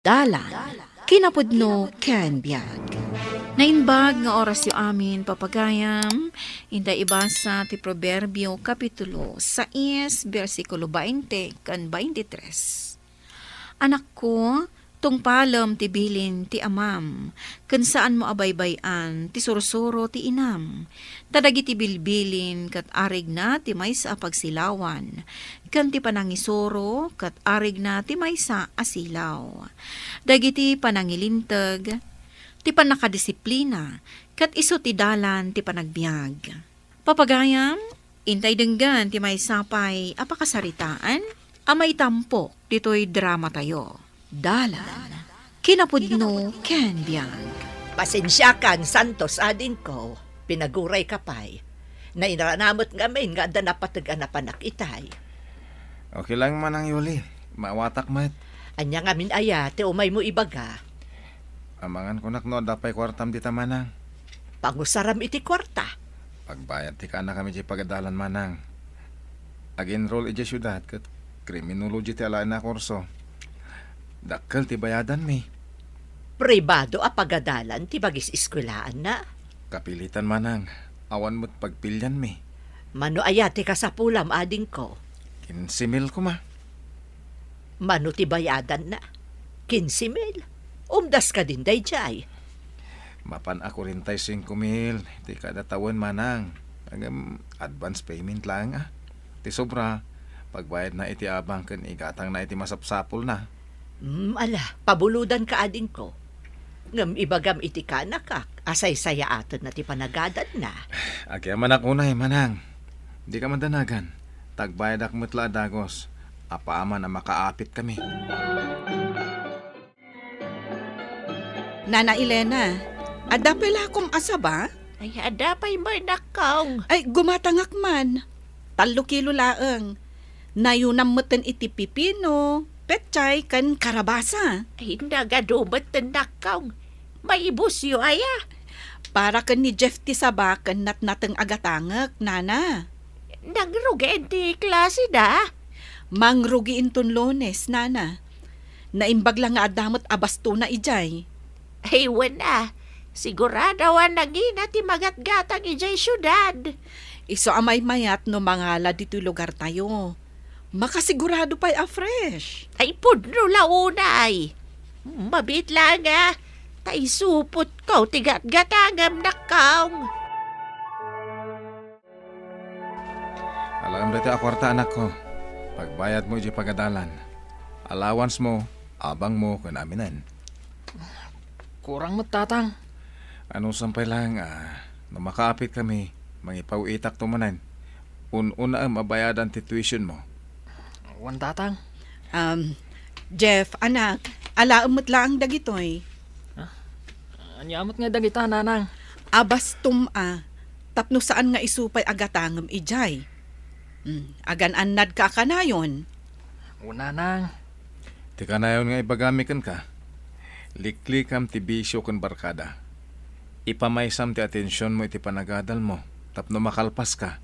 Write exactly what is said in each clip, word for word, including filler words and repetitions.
Dalan, kinapudno ken biag. Naimbag nga orasyo amin, papagayam, inta ibasa ti Proverbio, Kapitulo sais, bersikulo bainte ken baintitres. Anakko, tungpalem ti bilin ti amam, ken saanmo a baybay-an ti sursuro ti inam. Ta dagiti bilbilin ket arigna ti maysa a pagsilawan, ken ti panangisuro ket arigna ti maysa a silaw. Dagiti panangilinteg ti pannakadisiplina, ket isu ti dalan ti panagbiag. Papagayam, intay denggen ti maysa pay a pakasaritaan a maitampok ditoy dramatayo. Dalan, kinapudno ken biag. Pasensiakan, Santos, adingko. Pinaguray ka pay. Nainrana met ngamin nga adda napateg a napanak itay. Okay lang, Manang Yuli. Maawatak met. Ania ngamin aya ti umaymo ibaga? Amangan kunak no adda pay kuartam dita, Manang. Pangusaram iti kuarta. Pagbayad ti kaanakam idiay pagadalan, Manang. Ag-enroll idiay siudad ket criminology ti alaenna a kurso. Dakkel ti bayadanmi. Pribado a pagadalan ti bagis eskwelaanna? Kapilitan, Manang. Awan met pagpilianmi. Mano aya ti kasapulam, adingko? Kinse mil koma. Mano ti bayadanna? Kinse mil? Umdas kadin daydiay. Mapan a kuarenta y singko mil ti kada tawen, Manang. Ngem advance payment laeng a. Ti sobra, pagbayadna iti abang ken igatangna iti masapsapulna. Hmm, ala, pabulodanka, adingko. Ngem ibagam iti kaanakak a saysayaatenna ti panagadanna. Agyamanak unay, Manang. Dika madanagan. Tagbayadak met la a dagus. Apaman a makaapitkami. Nana Elena, adda pay lakom a saba? Ay, adda pay met, nakkong. Ay, gumatangak man. Tallo kilo laeng. Nayunam metten iti pipino, petsay, ken karabasa. Ay, nagadu metten, nakkong. Maibusyo aya? Para ken ni Jeff ti saba ken natnateng a gatangek, nana. Nangrugien ti klaseda? Mangrugi inton Lunes, nana. Naimbag la nga adda met a bastona idiay. Ay, wen a. Sigurado a nangina ti magatgatang idiay siudad. Isu a maymayat no mangala ditoy lugartayo. Makasigurado pay a fresh. Ay, pudno la unay. Mabiit la nga. Ta isupotko ti gatgatangem, nakkong. Alaem daytoy a kuarta, anakko. Pagbayadmo idiay pagadalan. Allowance mo, abang mo, ken aminen. Kurang met, tatang. Anusam pay laeng a, no makaapitkami, mangipaw-itakto manen. Un-unaem a bayadan ti tuition mo. Wen, tatang. Um, Jeff, anak, alaem met laeng dagitoy. Ah, ania met nga dagita, nanang? Abastom a, tapno saan nga isu pay a gatangem idiay. Hmm, agan-annadka a kanayon? O, nanang. Ti kanayon nga ibagami kenka, liklikam ti bisio ken barkada. Ipamaysam ti atensionmo iti panagadalmo tapno makalpaska.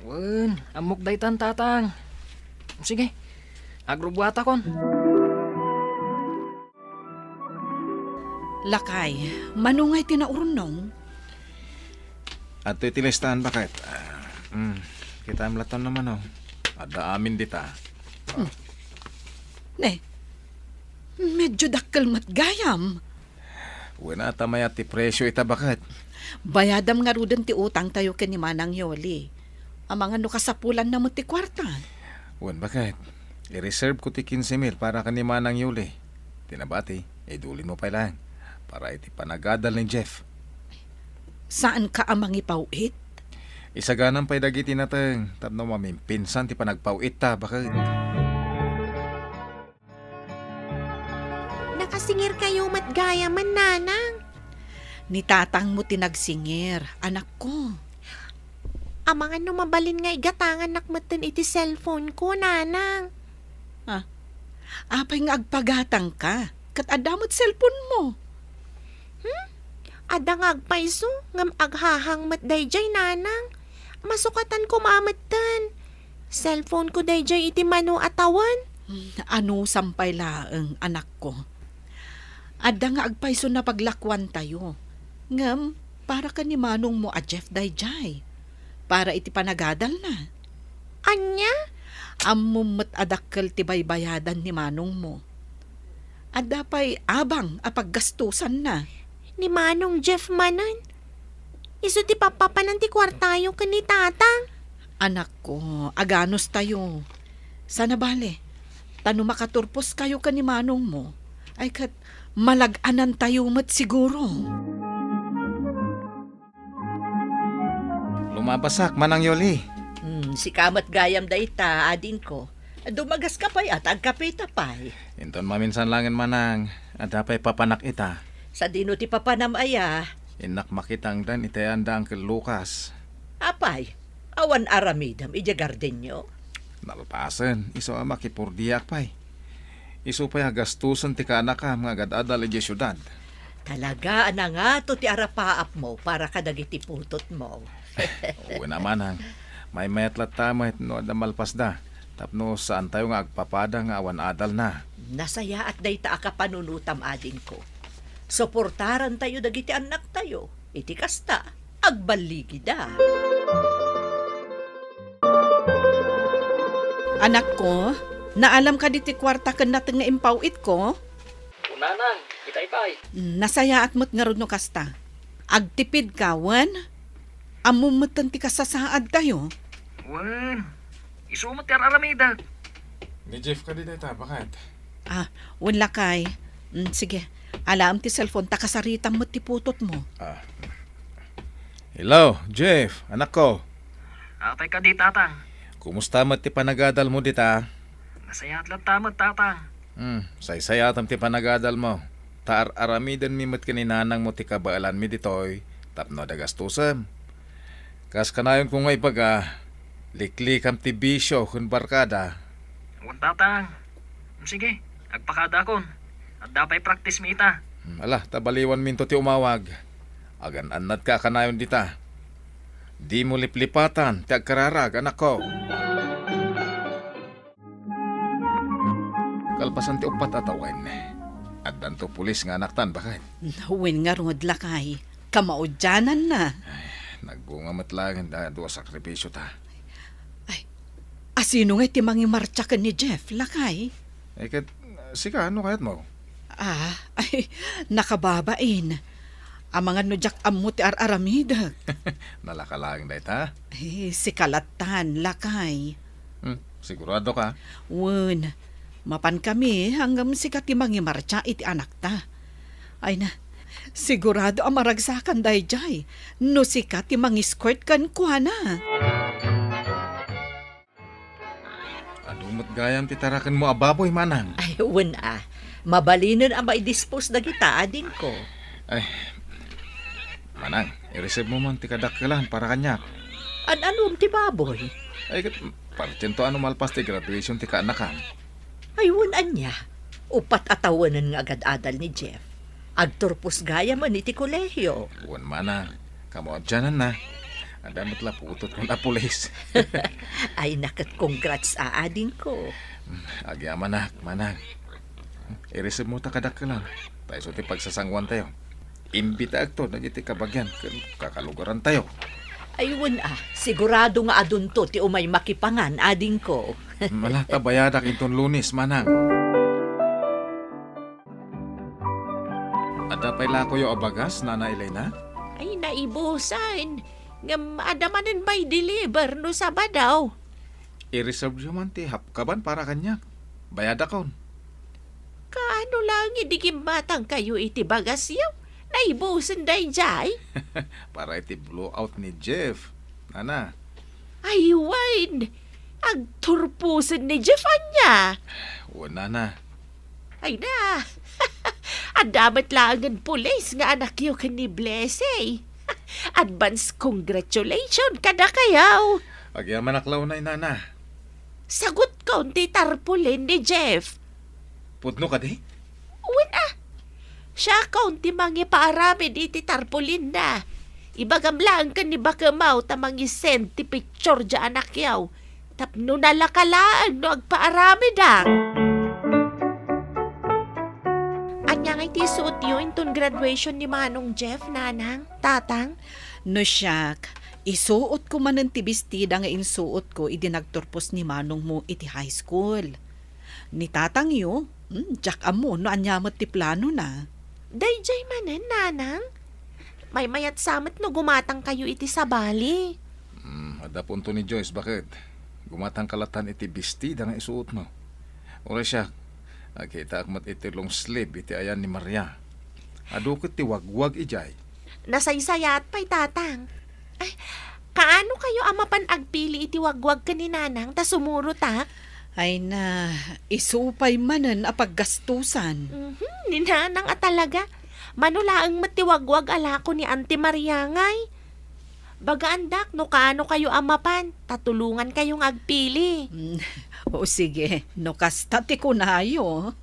Wen, ammok daytan, tatang. Sige, agrubbuatakon. Lakay, mano ngay ti naurnong? Adtoy ti listaan, baket. Ah, mm, kitaem laton no mano. Adda amin dita. Hmm. Ne, medyo dakkel met gayam. Wen a, ta mayat ti presyo ita, baket. Bayadam ngaruden ti utangtayo ken ni Manang Yoli. Amangan no kasapulanna met ti kuarta. Wen, baket. I-reserve ko ti kinse mil para ken ni Manang Yoli. Ti nabati, idulinmo pay laeng para iti panagadal ni Jeff. Saanka a mangipaw-it? Isaganam pay dagiti nateng tapno mamimpinsan ti panagpaw-itta, baket. Nakasingirkayo met gayamen, nanang. Ni tatangmo ti nagsingir, anakko. Amangan no mabalin nga igatangannak metten iti cellphone ko, nanang. Ah, apay nga agpagatangka? Ket adda met cellphone mo. Hmm? Adda nga agpayso, ngem aghahang met daydiay, nanang. Masukatan koma metten. Cellphone ko daydiay iti mano a tawen. Hmm, anusam pay laeng, anakko. Adda nga agpayson a paglakuantayo. Ngem, para ken ni manongmo a Jeff daydiay. Para iti panagadalna. Ania? Ammom met a dakkel ti baybayadan ni manongmo. Adda pay abang a paggastusanna. Ni Manong Jeff manen? Isu ti papapanan ti kuartayo ken ni Tatang. Anakko, aganustayo. Sana bale, ta no makaturposkayo ken ni manongmo, ay ket malag-anantayo met siguro. Lumabasak, Manang Yoli. Hmm, sika met gayam dayta, adingko. Dumagaska pay, a, ta agkapeta pay. Inton maminsan laengen, Manang, adda pay papanak ita. Sadino ti papanam aya? Innak makitangdan iti ayan da Uncle Lucas. Apay, awan aramidem idiay gardenyo? Nalpasen, isu a makipurdiak pay. Isu pay a gastusen ti kaanakam nga agad-adal idiay siudad. Talaga a nangato ti arapaapmo para kadagiti putotmo. Wen a, Manang, maymayat latta met no adda malpasda, tapno saantayo nga agpapada nga awan adalna. Nasayaat dayta a kapanunotam, adingko. Suportarantayo dagiti annaktayo. Iti kasta, agballigida. Anakko, naalam kadi ti kuarta ken nateng nga impaw-itko? Unanang, itay pay. Mm, nasayaat met ngarud no kasta. Agtipidka, wen? Ammom metten ti kasasaadtayo. Wen, isu met ti ar-aramidek. Ni Jeff kadi dayta, baket? Ah, wen lakay. Mm, sige. Alaem ti cellphone ta kasaritam met ti putotmo. Ah. Hello, Jeff, anakko. Apay kadi, Tatang? Kumusta met ti panagadalmo dita? Nasayaat latta met, Tatang. Hmm, saysayatem ti panagadalmo. Ta ar-aramidenmi met ken ni nanangmo ti kabaelanmi ditoy tapno adda gastusem. Kas kanayonko nga ibaga, liklikam ti bisio ken barkada. Wen, Tatang. Sige, agpakadaakon. Adda pay practice mi ita. Hmm, ala, ta baliwanminto ti umawag. Agan-annadka a kanayon dita. Dimo liplipatan ti agkararag, anakko. Kalpasan ti uppat a tawen, addanto pulis nga anaktan, baket. Wen ngarud, lakay, kamaudiananna. Ay, nagbunga met laeng da dua sakripisio ta. Ay, asino ngay ti mangimartsa ken ni Jeff, lakay? Eh, ket, sika, no kayatmo? Ah, ay, nakababain. Amangan no diak ammo ti ar-aramidek. Nalaka laeng dayta? Eh, sika lattan, lakay. Hmm, sigurado ka? Wen, mapan kami, ngem sika ti mangimartsa iti anakta. Ay na, sigurado a maragsakan daydiay no sika ti mangisquirt kenkuana. Adu met gayam ti tarakenmo a baboy, manang. Ay, wen a. Mabalinen a maidispos dagita, adingko. Ay, manang, iresibmo man ti kadakkelan para kaniak. An-anom ti baboy? Ay, ket, partiento a no malpas ti graduation ti kaanakam. Ay, wen ania. Uppat a tawenen nga agad-adal ni Jeff. Agturpos gayamen iti kolehio. Wen manang, kamaudiananna. Adda met la putotko a pulis. Ay, na ket congrats a adingko. Agyamanak, manang. Iresibmo ta kadakkelan. Ta isu ti pagsasanguantayo. Imbitaekto dagiti kabagian ken kakalugarantayo. Ay, wen a, sigurado nga adunto ti umay makipangan, adingko. Ala, ta bayadak inton Lunes, manang. Adda pay lakoyo a bagas, Nana Elena? Ay, naibusan. Ngem adda manen may deliver no Sabado. I-reserve-yo man ti half kaban para kaniak. Bayadakon. Kaano laeng idi gimmatangkayo iti bagasyo? Naibusen daydiay? Para iti blowout ni Jeff, Nana. Ay, wen. Agturposen ni Jeff ania? Wen, Nana. Ay na. Adda met laengen pulis nga anakyo ken ni Blessy. Advance congratulations kadakayo. Agyamanak la unay, Nana. Sagutkon ti tarpaulin ni Jeff. Pudno kadi? Wen a. Siakon ti mangipaaramid iti tarpaulinna. Ibagam laeng ken ni bakemaw ta mangi-send ti picture diay anakyaw. Tapno nalaka laeng no agpaaramidak. Ania ngay ti isuotyo inton graduation ni Manong Jeff, Nanang, Tatang? No siak, isuotko manen ti bestida nga insuotko idi nagturpos ni manongmo iti high school. Ni tatangyo, hmm, diak ammo no ania met ti planona. Daydiay manen, Nanang. Maymayat sa met no gumatangkayo iti sabali. Hmm, adda punto ni Joyce, baket. Gumatangka latan iti bestida nga isuotmo. Uray siak, nakitaak met iti long sleeve iti ayan ni Maria. Adu ket ti wagwag idiay. Nasaysayaat pay, Tatang. Ay, kaano kayo a mapan agpili iti wagwag ken ni Nanang ta sumurotak? Ay na, isu pay manen a paggastusan. Mhm, ni Nanang a talaga. Mano laeng met ti wagwag a lako ni Auntie Maria ngay. Bagaandak no kaano kayo a mapan, ta tulongan kayo nga agpili. Mm, o sige, no kasta ti kunayo.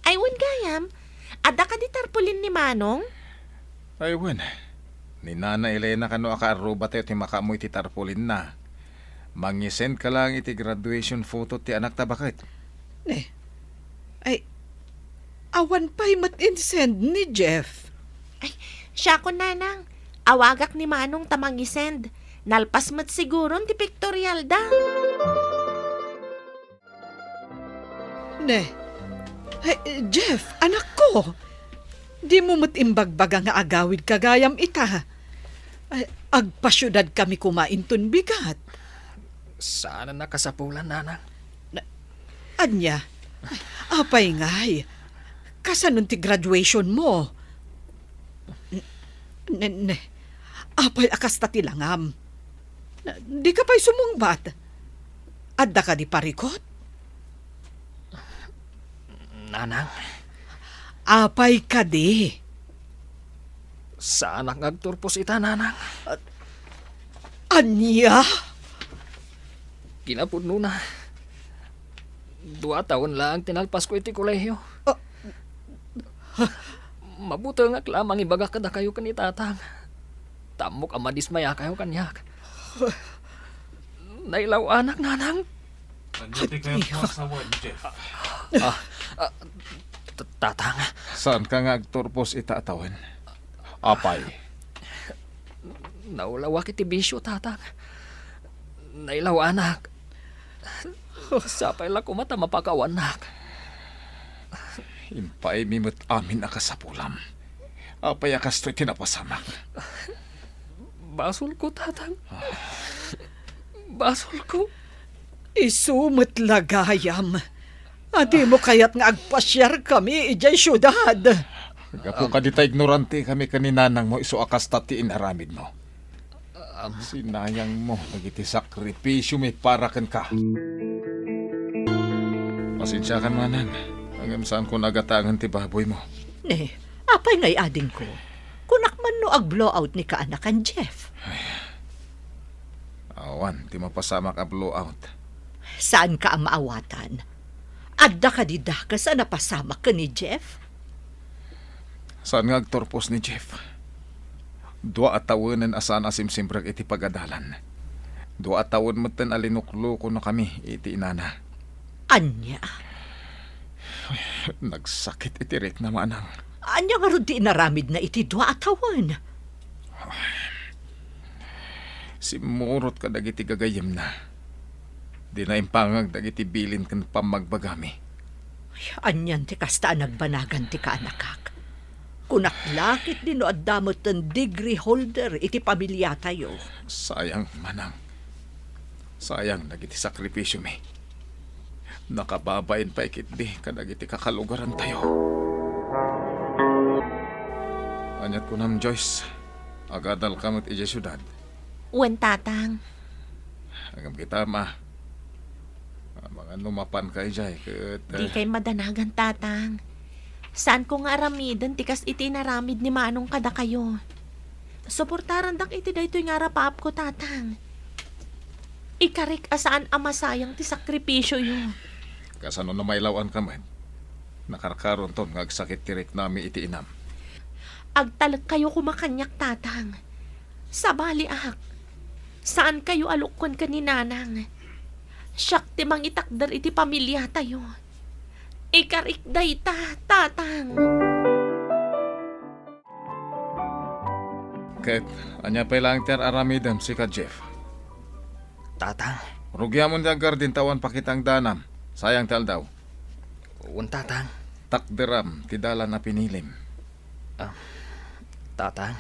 Ay, wen gayam, adda kadi tarpaulin ni Manong? Ay, wen. Ni Nana Elena kano a kaarrubatayo ti makaammo iti tarpaulinna. Mangisend ka lang iti graduation photo ti anakta, baket. Ne. Ay, awan pay met insend ni Jeff. Ay, siakon, Nanang. Awagak ni Manong ta mangisend. Nalpas met siguron ti pictorialda. Ne. Ay, Jeff, anakko. Dimo met imbagbaga nga agawidka gayam ita. Ay, agpasiudadkami koma inton bigat. Saan a nakasapulan, Nanang. Na, ania? Apay ngay? Kasanon ti graduationmo? N-, ne, ne. Apay a kasta ti langam? Na, dika pay sumungbat? Adda kadi parikut? Nanang. Apay kadi? Saanak nga agturpos ita, Nanang. Ania? Kinapudnona, dua a tawen laeng ti nalpasko iti kolehiyo. Ah. Mabutengak la a mangibagak kadakayo ken ni Tatang. Ta ammok a madismayakayo kaniak. Nailaw-anak, Nanang. Ania ti kayatmo a sawen, Jeff? Ah, ah, t-, Tatang. Saanka nga agturpos ita a tawen? Apay? Naulawak iti bisio, Tatang. Nailaw-anak. Sapay la koma ta mapakawannak. Impaaymi met amin a kasapulam. Apay a kastoy ti napasamak? Basolko, Tatang. Basolko. Isu met la gayam. A dimo kayat nga agpasiarkami idiay siudad? Gapu kadi ta ignorantekami ken ni nanangmo isu a kasta ti inaramidmo. Am. Sinayangmo dagiti sakripisiomi para kenka. Pasensiakan, manang, ngem saanko nagataengen ti baboymo. Ne, apay ngay, adingko? Kunak man no ag-blowout ni kaanakan, Jeff. Ay. Awan ti mapasamak a blowout. Saanka a maawatan? Adda kadi dakes a napasamak ken ni Jeff? Saan nga agturpos ni Jeff. Dua a tawenen a saan a simsimrek iti pagadalan. Dua a tawen metten a linuklokonakami iti inana. Ania? Nagsakit iti rikna, manang. Ania ngarud ti inaramidna iti dua a tawen? Simmurot kadagiti gagayyemna. Dina impangag dagiti bilin ken pammagbagami. Ay, anian ti kasta a nagbanagan ti kaanakak? Kunak la ketdi no adda metten degree holder iti pamiliatayo. Sayang, manang. Sayang dagiti sakripisiomi. Nakababain pay ketdi kadagiti kakalugarantayo. Aniat kunam, Joyce? Agadalka met idiay siudad? Wen, Tatang. Ngem kita, ma. Amangan no mapanka idiay ket, eh, dikay madanagan, Tatang. Saanko nga aramiden ti kas iti inaramid ni Manong kadakayo. Suportarandak iti daytoy nga arapaapko, Tatang. Ikarik a saan a masayang ti sakripisioyo. Kasano no mailaw-anka met? Nakarkaronton nga agsakit ti riknami iti inam. Agtalekkayo koma kaniak, Tatang. Sabaliak, saankayo a lukkuen ken ni Nanang. Siak ti mangitakder iti pamiliatayo. Ikarik dayta, Tatang. Ket ania pay laeng ti ar-aramidem, sika, Jeff? Tatang. Rugiamon ti agardin ta awan pakitaem danam. Sayang ti aldaw. Wen, Tatang. Takderam ti dalan a pinilim. Ah, Tatang,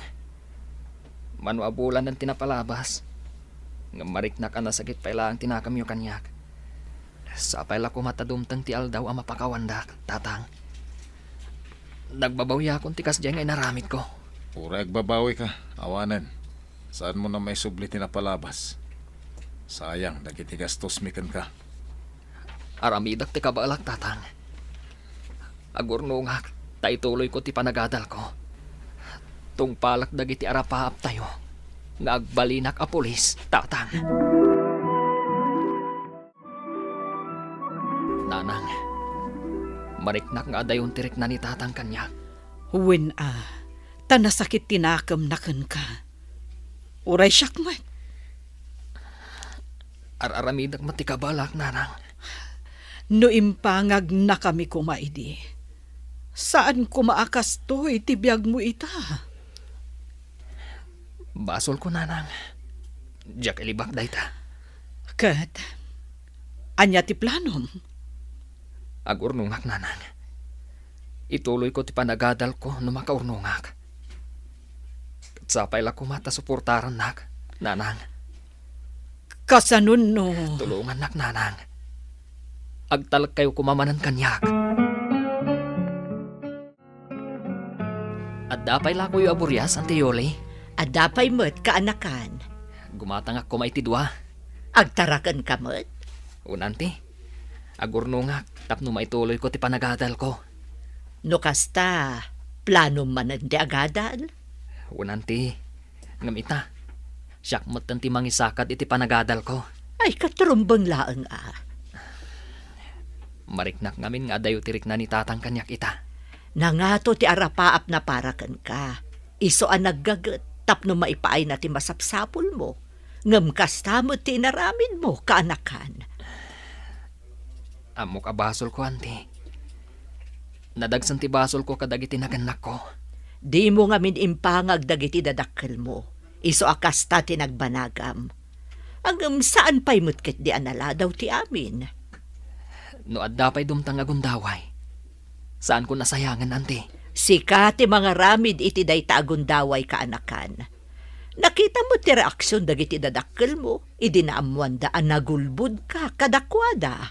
mano a bulanen ti napalabas, ngem mariknak a nasakit pay laeng ti nakemyo kaniak. Sapay la koma ta dumteng ti aldaw a mapakawandak, Tatang. Nagbabawiakon ti kasdiay nga inaramidko. Uray agbabawika, awanen. Saanmo a maisubli ti napalabas. Sayang dagiti gastosmi kenka. Aramidek ti kabaelak, Tatang. Agurnongak ta ituloyko ti panagadalko. Tungpalek dagiti arapaaptayo nga agbalinak a pulis, Tatang. Nanang, mariknak nga adayon ti rikna ni Tatang kaniak. Wen a, ta nasakit ti nakemna kenka. Uray siak met. Ar-aramidek met ti kabaelak, Nanang. No impaganakami koma idi, saan koma a kastoy ti biagmo ita. Basolko, Nanang. Diak ilibak dayta. Ket, ania ti planom? Agurnongak, Nanang. Ituloyko ti panagadalko no makaurnongak. Sapay la koma ta suportarannak, Nanang. Kasanon no? Tulongannak, Nanang. Agtalekkayo koma manen kaniak. Adda pay lakoyo a burias, Auntie Yoli? Adda pay met, kaanakan. Gumatangak koma iti dua. Agtarakenka met? Wen, Auntie. Agurnongak tapno maituloyko ti panagadalko. No kasta, planom manen ti agadal? Wen, Auntie. Ngem ita, siak metten ti mangisakad iti panagadalko. Ay, ket rumbeng laeng a. Mariknak ngamin nga adayo ti rikna ni Tatang kaniak ita. Nangato ti arapaapna para kenka. Isu a naggaget tapno maipaayna ti masapsapulmo. Ngem kasta met ti inaramidmo, kaanakan. Ammok a basolko, Auntie. Nadagsen ti basolko kadagiti nagannakko. Dimo ngamin impangag dagiti dadakkelmo. Isu a kasta ti nagbanagam. Ngem saan pay met ketdi a naladaw ti amin. No adda pay dumteng a gundaway, saanko a sayangen, Auntie. Sika ti mangaramid iti dayta a gundaway, kaanakan. Nakitam met ti reaksion dagiti dadakkelmo idi naammoanda a nagulbodka kadakuada.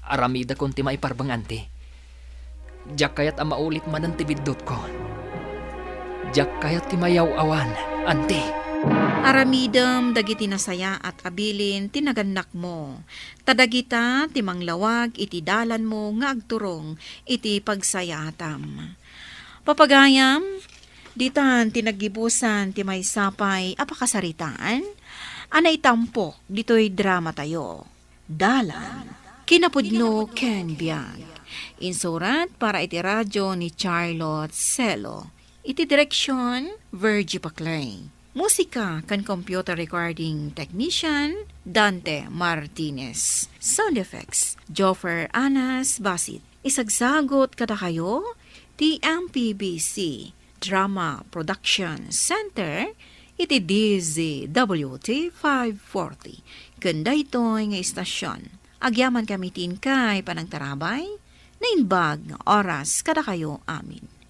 Aramidakon ti maiparbeng, Auntie. Diak kayat a maulip manen ti biddutko. Diak kayat ti mayaw-awan, Auntie. Aramidem dagiti nasayaat a bilin ti nagannakmo, ta dagita ti manglawag iti dalanmo nga agturong iti pagsayaatam. Papagayam, ditan ti naggibusan ti maysa pay a pakasaritaan a naitampok ditoy dramatayo. Dalan, kinapudno ken biag. Insurat para iti radio ni Charlotte Celo. Iti direksion, Virgie Paclay. Musika ken computer recording technician, Dante Martinez. Sound effects, Joffer Anas Basit. Isagsagut kadakayo ti M P B C Drama Production Center iti D Z W T five forty. Ken daytoy nga istasion, agyamankami ti inkay panangtarabay, naimbag nga oras kadakayo amin.